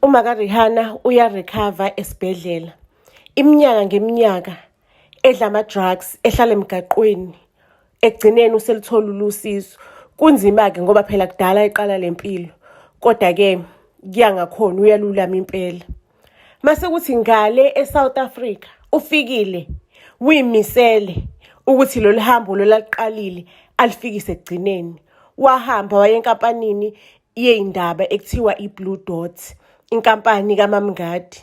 Uma kaRihanna uya-recover esibhedlela. Iminyaka ngeminyaka edla ama-drugs, ehlala emgaqweni. Ekugcineni uselutholile usizo. Kunzima-ke ngoba phela kudala eqala le mpilo. Kodwa-ke kuya ngakhona uyalulama impela. Mase kuthi ngale eSouth Africa ufikile uyimisele ukuthi lolu hambo lolu aluqalile alufikise ekugcineni. Wahamba waya enkampanini yey'ndaba ekuthiwa i-Blue Dot, inkampani kaMamngadi.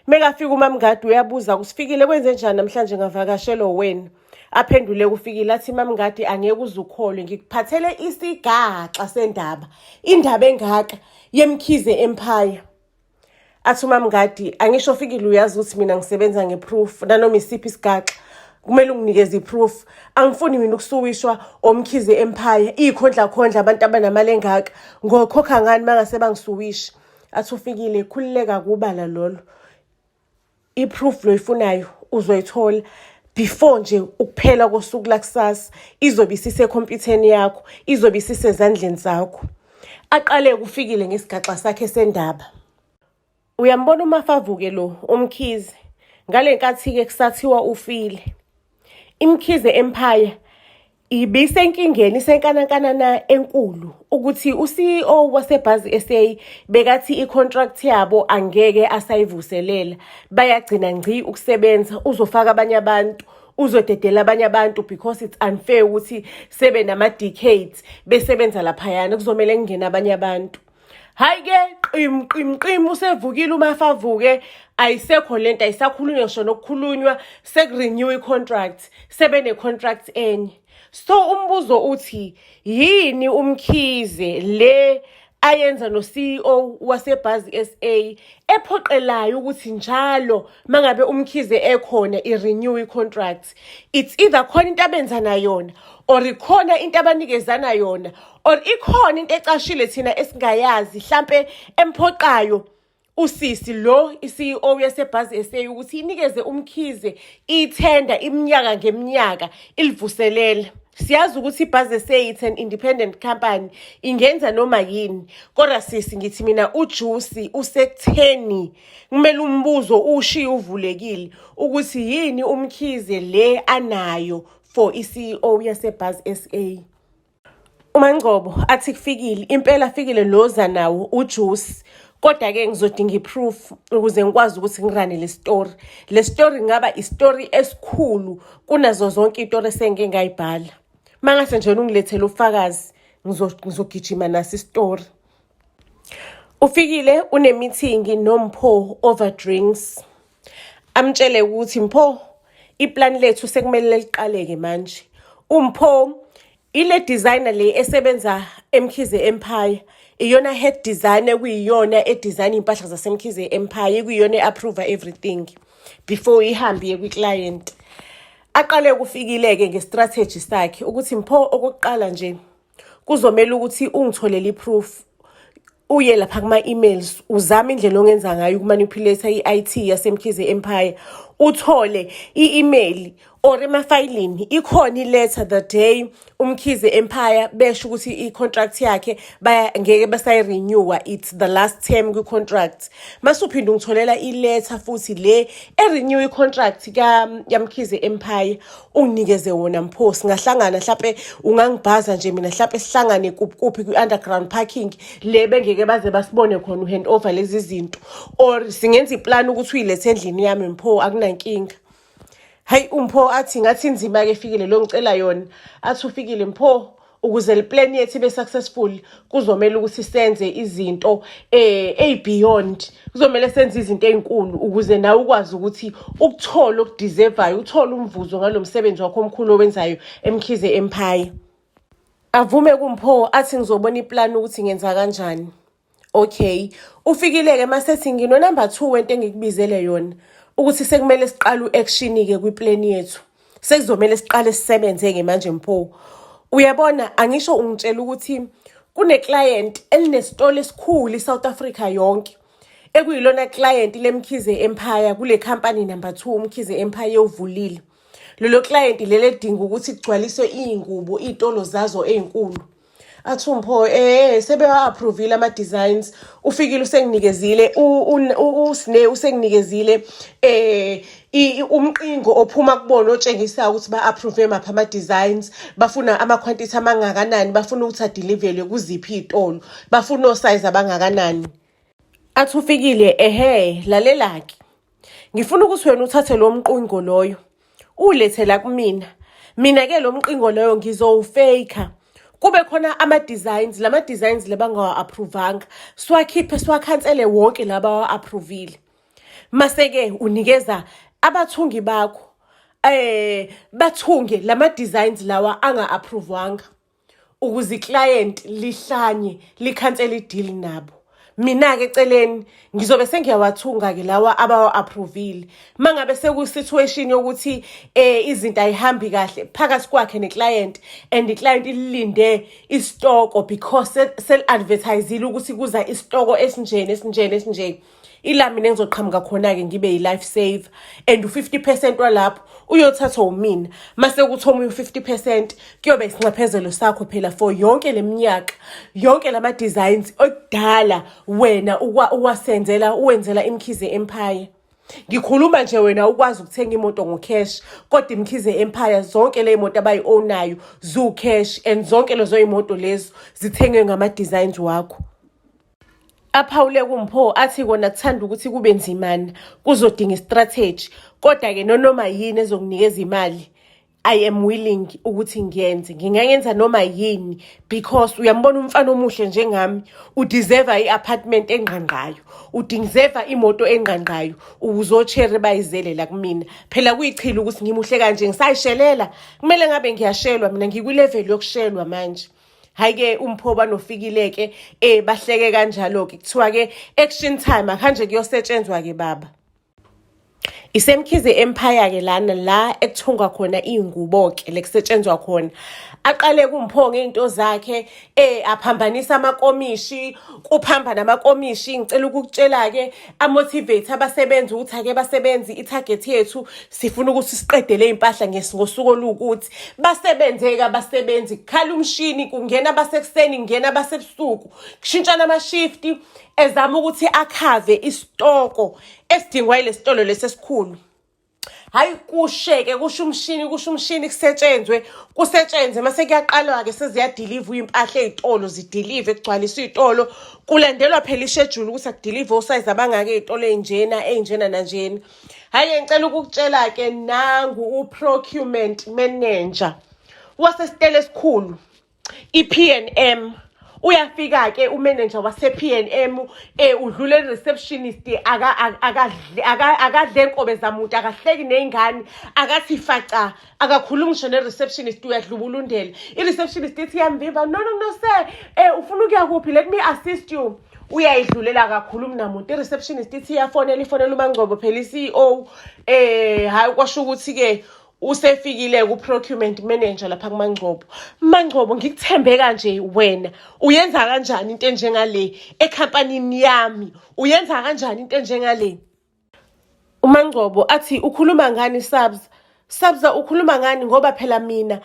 Mekafika uMamngadi uyabuza kusifikile kwenze njani namhlanje ngavakashelwa wena? Aphendule kufikile athi Mamngadi angeke uze ukholwe ngikuphathele isigaxa sendaba, indaba engaka yeMkhize Empire. Athi uMamngadi angisho fikile uyazi ukuthi mina ngisebenza nge-proof nanoma isiphi isigaxa kumele unginikeze i-proof. Angifuni mina ukusuwishwa oMkhize Empire, iy'khondlakhondla abantu abanamali engaka ngokhokha ngani mangase bangisuwishe. Athi ufikile khululeka kubala lolo. I-proof loyifunayo uzoyithola before nje ukuphela kosuku lakusasa, izobe isisekhompyutheni yakho, izobe isisezandleni zakho. Aqale kufikile ngesigaxa sakhe sendaba. Uyambona uMafavuke lo uMkhize ngale nkathi-ke kusathiwa ufile. IMkhize Empire ibisenkingeni isenkanankanana enkulu ukuthi u-CEO waseBuzz SA bekathi i-contract yabo angeke asayivuselela, bayagcina ngci ukusebenza, uzofaka abanye abantu, uzodedela abanye abantu because it's unfair ukuthi sebe nama-decades besebenza laphayana, kuzomele kungene abanye abantu. Hhayi-ke qim qim qim usevukile uMafavuke, ayisekho lento, ayisakhulunywa ngisho nokukhulunywa, seku-renew i-contract, sebene-contract enye. So umbuzo uthi yini uMkhize le ayenza no-CEO waseBuzz SA ephoqelayo ukuthi njalo mangabe uMkhize ekhona i-renew i-contract? It's either khona into abenzana yona or ikhona into abanikezana yona or ikhona into ecashile thina esingayazi hlampe emphoqayo usisi lo i-CEO yaseBuzz SA ukuthi inikeze uMkhize ithenda iminyaka ngeminyaka ilivuselele. Siyazi ukuthi iBuzz SA, it's an independent company, ingenza noma yini, kodwa sisi ngithi mina ujuice usekutheni kumele umbuzo ushiye uvulekile ukuthi yini uMkhize le anayo for i-CEO yaseBuzz SA. UMangcobo athi kufikile impela fikile loza nawo ujuice, kodwa-ke ngizodinga i-proof ukuze ngikwazi ukuthi ngi-run-e le story. Le story ngaba isitori esikhulu kunazo zonke iy'tori esengike ngayibhala. Mangase nje ungilethele ubufakazi ngizogijima naso isitori. Ufikile une-meeting noMpho over drinks. Amtshele ukuthi Mpho, iplani lethu sekumele liqaleke manje. UMpho ile designer le esebenza eMkhize Empire, iyona head designer kuyiyona e-design iy'mpahla zaseMkhize Empire, kuyiyona e-approve everything before ihambe iye kwi-client. Aqale kufikile-ke nge-strategy sakhe ukuthi Mpho, okokuqala nje kuzomela ukuthi ungitholele i-proof, uye lapha kuma-emails, uzame indlela ongenza ngayo uku-manipulate i-IT yaseMkhize Empire, uthole i-email or emafayilini ikhona iletha the day uMkhize Empire besho ukuthi i-contract yakhe baya ngeke basayi-renewa, it's the last term kwi-contract. Mase uphinde ungitholela iletha futhi le e-renew i-contract yaMkhize Empire, unginikeze wona Mpho. Singahlangana hlampe ungangibhaza nje mina, hlampe sihlangane kuphi kuphi kwi-underground parking le bengeke baze basibone khona, u-hand over lezi zinto, or singenza i-plan ukuthi uyilethe endlini yami Mpho, akunankinga. Hayi uMpho athi ngathi inzima-ke fikile lo ngicela yona. Athi ufikile Mpho, ukuze le plan yethu ibe successful kuzomela ukuthi senze izinto eyi-beyond, kuzomele senze izinto ey'nkulu ukuze nawe ukwazi ukuthi ukuthole oku-deserve-ayo, uthole umvuzo ngalo msebenzi wakho omkhulu owenzayo eMkhize Empire. Avume kuMpho athi ngizobona i-plan ukuthi ngenza kanjani. Okay, ufikile-ke masethi ngino-number 2 wento engikubizele yona ukuthi sekumele siqale u-action-ke kwi-plan yethu, sekuzomele siqale sisebenze-ke manje Mpho. Uyabona angisho ungitshela ukuthi kune-client elinesitolo esikhulu i-South Africa yonke ekuyilona client leMkhize Empire kule company number 2 uMkhize Empire ewuvulile. Lelo client leli edinga ukuthi kugcwaliswe iy'ngubo iy'tolo zazo ey'nkulu. Athi uMpho, sebewa-approvile ama-designs. Ufikile usenginikezile, uSne usenginikezile umqingo ophuma kubona otshengisa ukuthi ba-approve maphi ama-designs, bafuna ama-quantity amangakanani, bafuna ukuthi adeliverwe kuziphi iy'tolo, bafuna o-size abangakanani. Athi ufikile, ehe, lalela-ke, ngifuna ukuthi wena uthathe lo mqingo loyo uwulethe la kumina. Mina-ke lo mqingo loyo ngizowufeyikha, kube khona ama-designs, lama-designs labangawa-approvanga siwakhiphe, siwakhansele wonke laba awa-approvile. Mase-ke unikeza abathungi bakho bathunge lama-designs lawa anga-approvwanga ukuze i-client lihlanye, likhansele i-deal nabo. Mina-ke eceleni ngizobe sengiyawathunga-ke lawa abawa-approvile. Uma ngabe seku-situation yokuthi izinto ayihambi kahle phakathi kwakhe ne-client and i-client ilinde isitoko because seli-advertisile ukuthi kuza isitoko esinjeni, esinjeni, esinjeni, ila mina engizoqhamuka khona-ke ngibe yi-life saver, and u-50% walapho uyothathwa umina. Mase kuthi omunye u-50% kuyobe isinxephezelo sakho phela for yonke le minyaka, yonke lama-designs okudala wena uwasenzela, uwenzela iMkhize Empire. Ngikhuluma nje wena ukwazi ukuthenga imoto ngo-cash, kodwa iMkhize Empire zonke le moto abayi-ownayo ziwu-cash, and zonke lezo y'moto lezo zithengwe ngama-designs wakho. Aphawule kuMpho athi kona kuthanda ukuthi kube nzimana, kuzodinga i-strategy, kodwa-ke nonoma yini ezokunikeza imali, I am willing ukuthi ngiyenze, ngingayenza noma yini, because uyambona umfana omuhle njengami udeserve i-apartment engqangqayo, udeserve imoto engqangqayo, ukuze o-cherry bayizele la kumina. Phela kuyichilo ukuthi ngimuhle kanje ngisayishelela, kumele ngabe ngiyashelwa mina, ngikwi-level yokushelwa manje. Hhayi-ke uMpho banofikile-ke bahleke kanjalo-ke, kuthiwa-ke action time, akuhanje kuyosetshenzwa-ke baba. IseMkhize Empire-ke lana la ekuthungwa khona iy'ngubo-ke, lekusetshenzwa khona. Aqale kuMpho ngey'nto zakhe, aphambanisa amakomishi, kuphambana amakomishi. Ngicela ukukutshela-ke, amotivate abasebenzi ukuthi ake basebenzi, i-target yethu sifuna ukuthi siqedele iy'mpahla ngosuku oluwukuthi. Basebenze-ke abasebenzi, kukhala umshini, kungena abasekuseni, kungena abasebusuku, kushintshana ama-shift, ezama ukuthi akhave isitoko esidingwa yile sitolo lesi esikhulu. Hhayi kushe-ke, kusho umshini, kusho umshini, kusetshenzwe, kusetshenzwe. Mase kuyaqalwa-ke seziyadilivwa iy'mpahla ey'tolo, zidilive, kugcwaliswe iy'tolo, kulandelwa phela ishejuli ukuthi akudilive osayizi abangaka ey'tolo ey'njena, ey'njena nanjena. Hhayi-ke ngicela ukukutshela-ke, nangu u-procurement manager wasesitolo esikhulu i-P&M. Uyafika-ke umanager wase-P&M, udlula e-receptionist, akadle nkobe zamuntu, akahleki ney'ngane, akathi faca, akakhulumi ngisho ne-receptionist, uyadlubulundela. I-receptionist ithi iyamvimba, "No, no, no, sir, ufuna ukuya kuphi? Let me assist you." Uyayidlulela, kakhulumi namuntu. I-receptionist ithi iyafonela, ifonela uMangcobo phela, i-CEO. Hhayi kwasho ukuthi-ke usefikile ku-procurement manager lapha kuMangcobo. "Mangcobo, ngikuthembe kanje, wena uyenza kanjani into enjengale ekhampanini yami? Uyenza kanjani into enjengale?" UMangcobo athi, "Ukhuluma ngani, Sabs? Sabza, ukhuluma ngani? Ngoba phela mina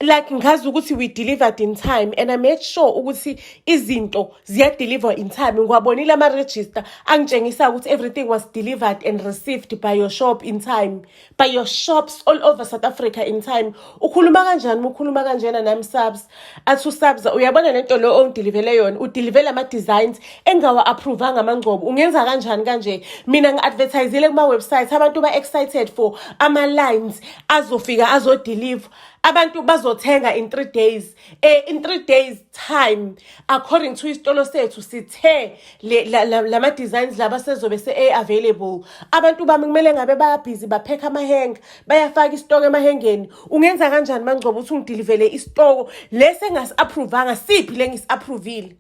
like ngazi ukuthi we delivered in time and I made sure ukuthi izinto ziyadeliver in time. Ngiwabonile ama-register angitshengisa ukuthi everything was delivered and received by your shop in time, by your shops all over South Africa in time. Ukhuluma kanjani uma ukhuluma kanjena nami, Sabs?" Athi uSabs, "Uyabona lento lo ongidilivele yona, udilivele ama-designs engawa-approvanga. Amangcobo, ungenza kanjani kanje? Mina ngi-advertisile kuma-website, abantu ba-excited for ama-lines azofika azodeliver, abantu bazothenga in 3 days, in 3 days time. According to isitolo sethu sithe lama designs laba sezobe se-available. Abantu bami kumele ngabe bayabhizi baphekha amahenga, bayafaka isitoko emahengeni. Ungenza kanjani, Mangcobo, ukuthi ungidilivele isitoko lesi engasi-approvanga? Siphi le ngisi-approvile?"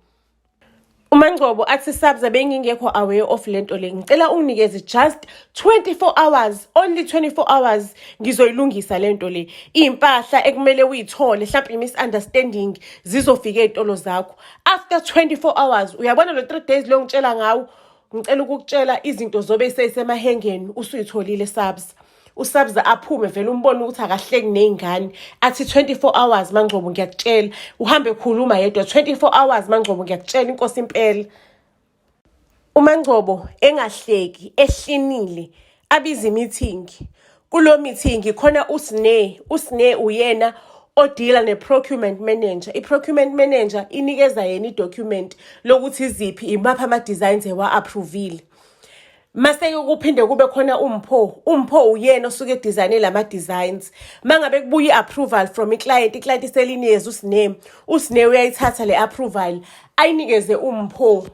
UMangcobo athi, "Sabza, bengingekho aware of lento le. Ngicela unginikeze just 24 hours, only 24 hours, ngizoyilungisa lento le. Iy'mpahla ekumele uyithole, mhlawumbe i-misunderstanding, zizofika ey'tolo zakho after 24 hours. Uyabona lo 3 days lo ngitshela ngawo, ngicela ukukutshela, izinto zobe seyisemahengeni, usuyitholile, Sabs." Usabza aphume vele umbone ukuthi akahleki ney'ngane, athi 24 hours MaNgcobo ngiyakutshela, uhambe ekhuluma yedwa 24 hours MaNgcobo ngiyakutshela inkosi impela. UMaNgcobo engahleki ehlinile abize i-meeting. Kulo meeting khona uSne, uSne uyena odila ne-procurement manager. I-procurement manager inikeza yena i-document lokuthi iziphi imaphi ama-designs ewa-approve-ile. Mase-ke kuphinde kube khona uMpho. UMpho uyena osuke edizayine lama-designs. Mangabe kubuya i-approval from i-client, i-client iselinikeze uSne. USne uyayithatha le approval ayinikeze uMpho.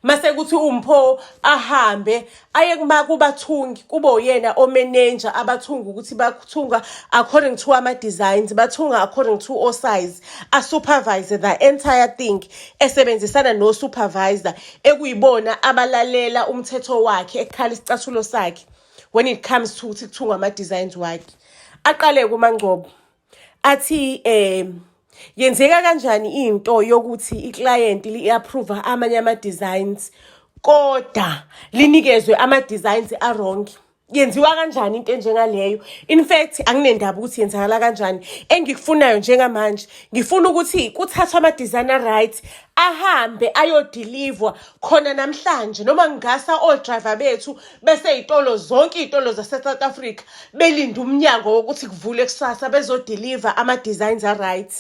Mase kuthi uMpho ahambe aye kuma kubathungi, kube uyena omenenja abathunga ukuthi bathunga according to ama-designs, bathunga according to o-size, a-supervise the entire thing esebenzisana no-supervisor ekuyibona abalalela umthetho wakhe ekukhala isicathulo sakhe when it comes to ukuthi kuthungwa ama-designs wakhe. Aqale-ke uMaNgcobo athi yenzeka kanjani into yokuthi i-client li-approve amanye ama-designs kodwa linikezwe ama-designs a-wrong? Yenziwa kanjani into enjengaleyo? In fact, anginendaba ukuthi yenzakala kanjani. Engikufunayo njengamanje, ngifuna ukuthi kuthathwe ama-design a-right ahambe ayodilivwa khona namhlanje, noma ngingasa o-driver bethu besey'tolo zonke iy'tolo zase-South Africa belinde umnyango wokuthi kuvule kusasa bezodiliva ama-designs a-right.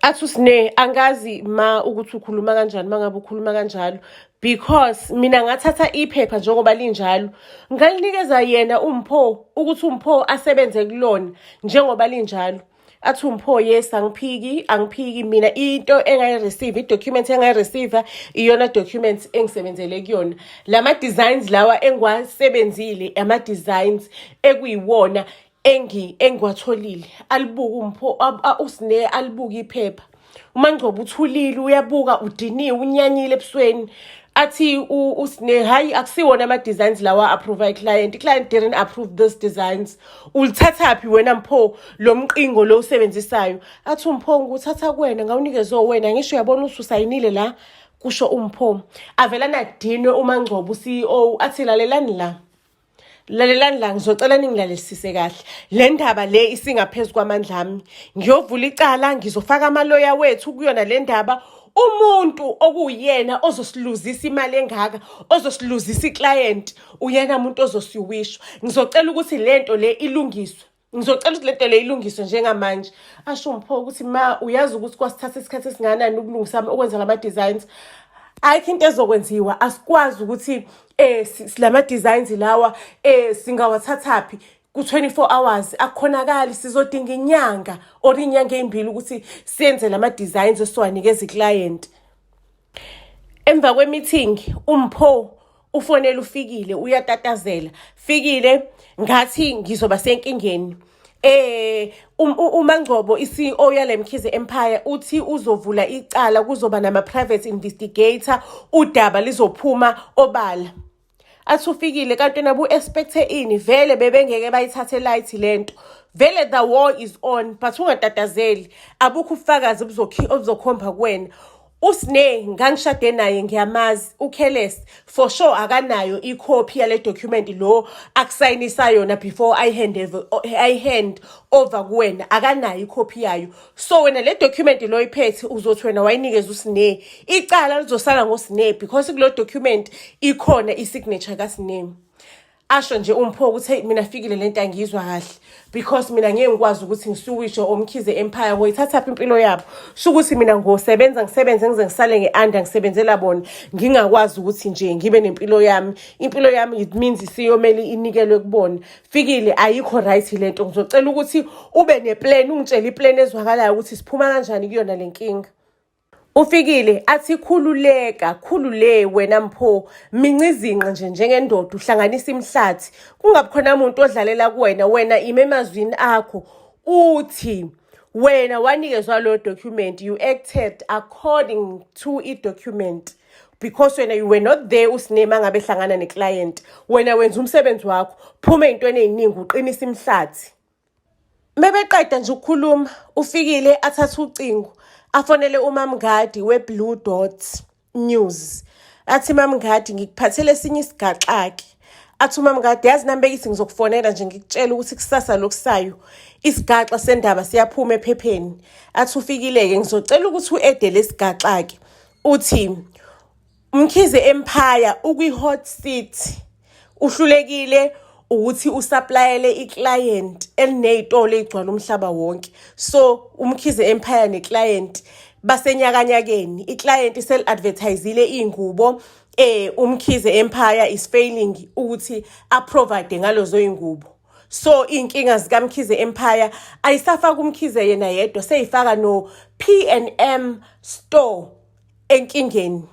Athi uSne, angazi ma ukuthi ukhuluma kanjani uma ngabe ukhuluma kanjalo, because mina ngathatha iphepha njengoba linjalo ngalinikeza yena uMpho ukuthi uMpho asebenze kulona njengoba linjalo. Athi uMpho, yes, angiphiki, angiphiki, mina into engayi-receive, i-document engayi-receive iyona document engisebenzele kuyona. Lama designs lawa engiwasebenzile ama-designs ekuyiwona engiwatholile. Alibuke uMpho, uSne alibuke iphepha. UMaNgcobo uthulile, uyabuka, udiniwe, unyanyile ebusweni. Athi uSne, hayi, akusiwona ama-designs lawa approve i-client, i-client didn't approve those designs. Ulithathaphi wena Mpho lo mqingo lo usebenzisayo? Athi uMpho, ngiwuthatha kuwena, ngawunikezwe wena, ngisho uyabona ukuthi usayinile la, kusho uMpho. Avela nadinwe uMaNgcobo u-CEO, athi lalelani la, lalelani la, ngizocela ningilalelisise kahle. Le ndaba le isingaphezu kwamandla ami. Ngiyovula icala, ngizofaka amaloya wethu kuyona le ndaba. Umuntu okuyena ozosiluzisa imali engaka, ozosiluzisa i-client, uyena umuntu ozosiwishwa. Ngizocela ukuthi lento le ilungiswe. Ngizocela ukuthi lento le ilungiswe njengamanje. Asho uMpho ukuthi ma uyazi ukuthi kwasithatha isikhathi esingakanani ukulungisa ukwenza lama designs. Ayikho into ezokwenziwa, asikwazi ukuthi lama designs lawa singawathathaphi ku-24 hours, akukhonakali, sizodinga inyanga or inyanga ey'mbili ukuthi siyenze lama designs esiwanikeza i-client. Emva kwe-meeting uMpho ufonela uFikile, uyatatazela. Fikile, ngathi ngizoba senkingeni. UMaNgcobo i-CEO yale Mkhize Empire uthi uzovula icala, kuzoba nama private investigator, udaba lizophuma obala. Athi uFikile, kanti wena bu-expecte ini? Vele bebengeke bayithathe light lento, vele the war is on, but ungatatazeli, abukho ubufakazi obuzokhomba kuwena. USne ngangishade naye, ngiyamazi, u-careless for sure, akanayo ikhophi yale document lo akusayinisa yona before ayi-hand over kuwena, akanayo ikhophi yayo. So wena le document lo iphethe uzothi wena wayinikeza uSne, icala lizosala ngoSne because kulo document ikhona i-signature kaSne. Asho nje uMpho ukuthi hey, mina Fikile lento angiyizwa kahle because mina ngeke ngikwazi ukuthi ngisuwishe oMkhize Empire, ngoyithathaphi impilo yabo? Sho ukuthi mina ngosebenza ngisebenze ngize ngisale nge-under ngisebenzela bona, ngingakwazi ukuthi nje ngibe nempilo yami, impilo yami it means isiyomele inikelwe kubona. Fikile, ayikho right lento, ngizocela ukuthi ube ne-plan, ungitshele i-plan ezwakalayo ukuthi siphuma kanjani kuyona le nkinga. Ufikile athi khululeka, khulule wena Mpho, minca izinqe nje njengendoda, uhlanganisa imihlathi, kungabi khona muntu odlalela kuwena. Wena ime emazwini akho, uthi wena wanikezwa lo document, you acted according to i-document because wena you were not there uSne mangabe ehlangana ne-client. Wena wenza umsebenzi wakho, phuma ey'ntweni ey'ningi, uqinisa imihlathi. Mebeqeda nje ukukhuluma uFikile athathe ucingo afonele uMamngadi we-Blue Dot News, athi Mamngadi, ngikuphathele esinye isigaxa-ke. Athi uMamkade, yazi nami bekithi ngizokufonela nje ngikutshela ukuthi kusasa lokusayo isigaxa sendaba siyaphuma ephepheni. Athi ufikile-ke ngizocela ukuthi u-ede lesigaxa-ke. Uthi Mkhize Empire ukwi-hot seat uhlulekile ukuthi usaplayele i-client eliney'tolo ey'gcwala umhlaba wonke. So uMkhize Empire ne-client basenyakanyakeni. I-client seli-advertise-ile iy'ngubo uMkhize Empire is failing ukuthi a-provide ngalezo y'ngubo. So iy'nkinga zikaMkhize Empire ayisafaki uMkhize yena yedwa, seyifaka no-P and M store enkingeni.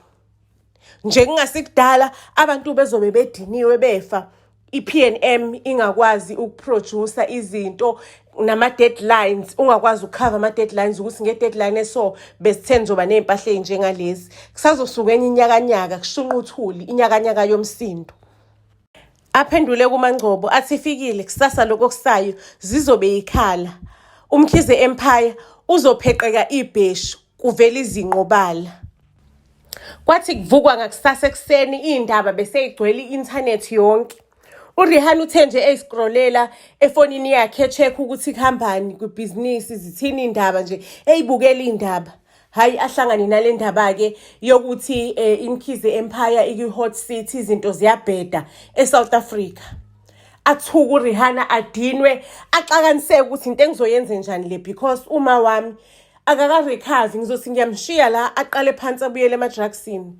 Nje kungasikudala abantu bezobe bediniwe befa, i-P&M ingakwazi ukuproduce izinto nama-deadlines, ungakwazi ukukhava ama-deadlines ukuthi nge-deadline eso besithe nizoba ney'mpahla ey'njengalezi. Kusazosuka enye inyakanyaka kushunqa uthuli, inyakanyaka yomsindo. Aphendule kuMangcobo athi ifikile kusasa lokho okusayo zizobe yikhala. UMkhize Empire uzopheqeka ibheshu kuvela izinqobala. Kwathi kuvukwa ngakusasa ekuseni iy'ndaba beseyigcwele i-inthanethi yonke. URihanna uthe nje eyiskrolela efonini yakhe e-check ukuthi kuhambani kwibhizinisi, zithini iy'ndaba nje, eyibukela iy'ndaba. Hhayi ahlangane nale ndaba-ke yokuthi iMkhize Empire ikwi-hot seat, izinto ziyabheda eSouth Africa. Athuke uRihanna adinwe, axakaniseke ukuthi into engizoyenze njani le because uma wami akaka-recover, ngizothi ngiyamshiya la aqale phansi abuyele ema-drugsini.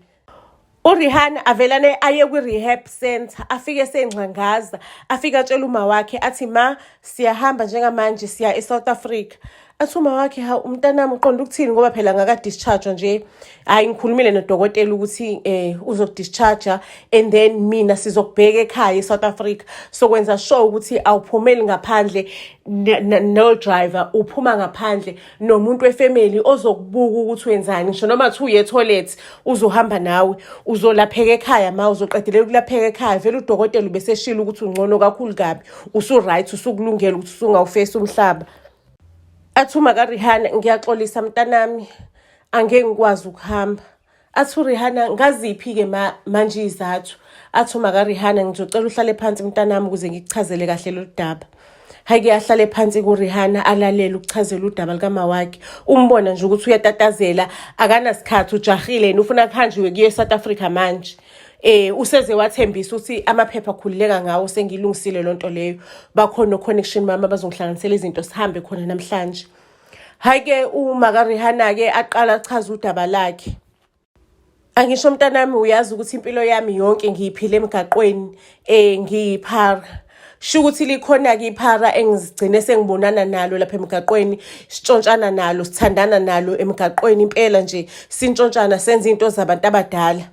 URihanna avelane aye kwi-rehab center, afike sengxangaza, afike atshele uma wakhe athi ma siyahamba njengamanje siya e-South Africa. Athi uma wakhe, hawu umntanami uqonda ukuthini ngoba phela ngaka-discharge nje. Hhayi ngikhulumile nodokotela ukuthi uzoku-discharge and then mina sizokubheka ekhaya e-South Africa. Sokwenza sure ukuthi awuphumeli ngaphandle no driver, uphuma ngaphandle nomuntu wefamily ozokubuka ukuthi wenzani. Ngisho noma kuthiwa uye e-toilet uzohamba nawe, uzolapheka ekhaya ma uzoqedelela ukulapheka ekhaya. Vele udokotela ubeseshilo ukuthi ungcono kakhulu kabi, usu-right, usukulungela ukuthi usungawufesa umhlaba. Athi uma kaRihanna, ngiyaxolisa mntanami, angeke ngikwazi ukuhamba. Athi uRihanna, ngaziphi-ke manje iy'zathu? Athi uma kaRihanna, ngizocela uhlale phansi mntanami ukuze ngikuchazele kahle lolu daba. Hhayi-ke ahlale phansi kuRihanna alalele ukuchazela udaba likama wakhe. Umbona nje ukuthi uyatatazela, akanasikhathi, ujahile yena ufuna kuhanjiwe kuye e-South Africa manje. Useze wathembisa ukuthi amaphepha akhululeka ngawo, sengilungisile lonto leyo. Bakhona o-connection mama abazongihlanganisela izinto sihambe khona namhlanje. Hhayi-ke uma kaRihanna-ke aqala achaze udaba lakhe. Angisho mntanami uyazi ukuthi impilo yami yonke ngiyiphile emgaqweni ngiyiphara. Sho ukuthi likhona-ke iphara engizigcine sengibonana nalo lapha emgaqweni, sitshontshana nalo, sithandana nalo emgaqweni impela nje, sintshontshana senza into zabantu abadala.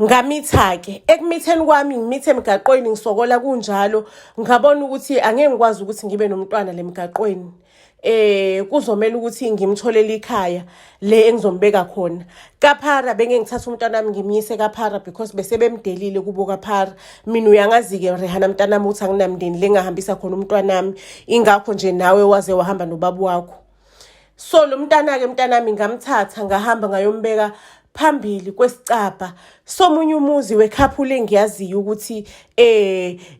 Ngamitha-ke, ekumitheni kwami ngimithe emgaqweni ngisokola kunjalo, ngabona ukuthi angeke ngikwazi ukuthi ngibe nomntwana le mgaqweni. Kuzomela ukuthi ngimtholele ikhaya le engizombeka khona. Kaphara benge ngithatha umntwana wami ngimyise kaphara because bese bemdelile kubo kaphara. Mina uyangazi-ke Rihanna mntanami ukuthi anginamndeni le ngahambisa khona umntwanami, ingakho nje nawe waze wahamba nobaba wakho. So lo mntana-ke mntanami ngamthatha ngahamba ngayombeka phambili kwesicabha somunye umuzi wekhaphula engiyaziyo ukuthi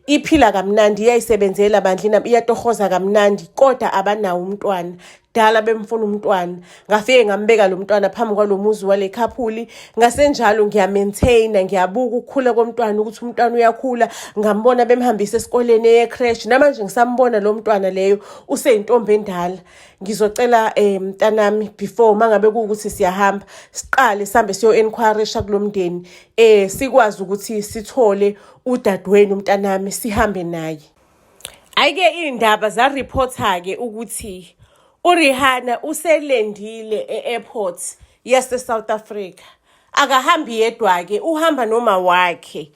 iphila kamnandi, iyayisebenzela bandla, iyatohoza kamnandi, kodwa abanawo umntwana. Dala bemfuna umntwana. Ngafike ngambeka lo mntwana phambi kwalo muzi wale khaphuli. Ngasenjalo ngiya-maintain-a, ngiyabuka ukukhula komntwana ukuthi umntwana uyakhula. Ngambona bemhambisa esikoleni eye-creche. Namanje ngisambona lo mntwana leyo useyintombi endala. Ngizocela mntanami before mangabe kuwukuthi siyahamba siqale sihambe siyo-enquirisha kulo mndeni sikwazi ukuthi sithole udadewenu mntanami sihambe naye. Hhayi-ke iy'ndaba zarephotha-ke ukuthi uRihanna uselendile e-airport yase-South Africa. Akahambi yedwa-ke, uhamba noma wakhe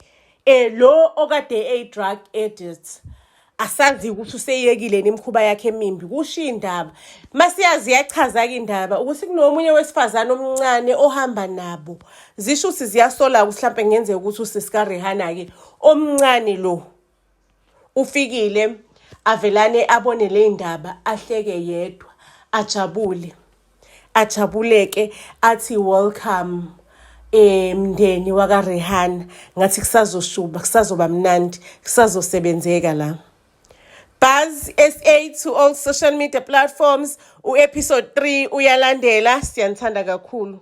lo okade eyi-drug addict. Asazi ukuthi useyekile imikhuba yakhe emimbi, kusho iy'ndaba. Masiyazi iyachaza-ke indaba ukuthi kunomunye wesifazane omncane ohamba nabo. Zisho ukuthi ziyasola ukuthi hlampe kungenzeka ukuthi usisi kaRihanna-ke omncane lo ufikile avelane abone le ndaba ahleke yedwa ajabule. Ajabuleke athi welcome. Mndeni wakaRihanna, ngathi kusazoshuba, kusazoba mnandi, kusazosebenzeka la. Buzz SA to all social media platforms. U-episode 3 uyalandela. Siyanithanda kakhulu.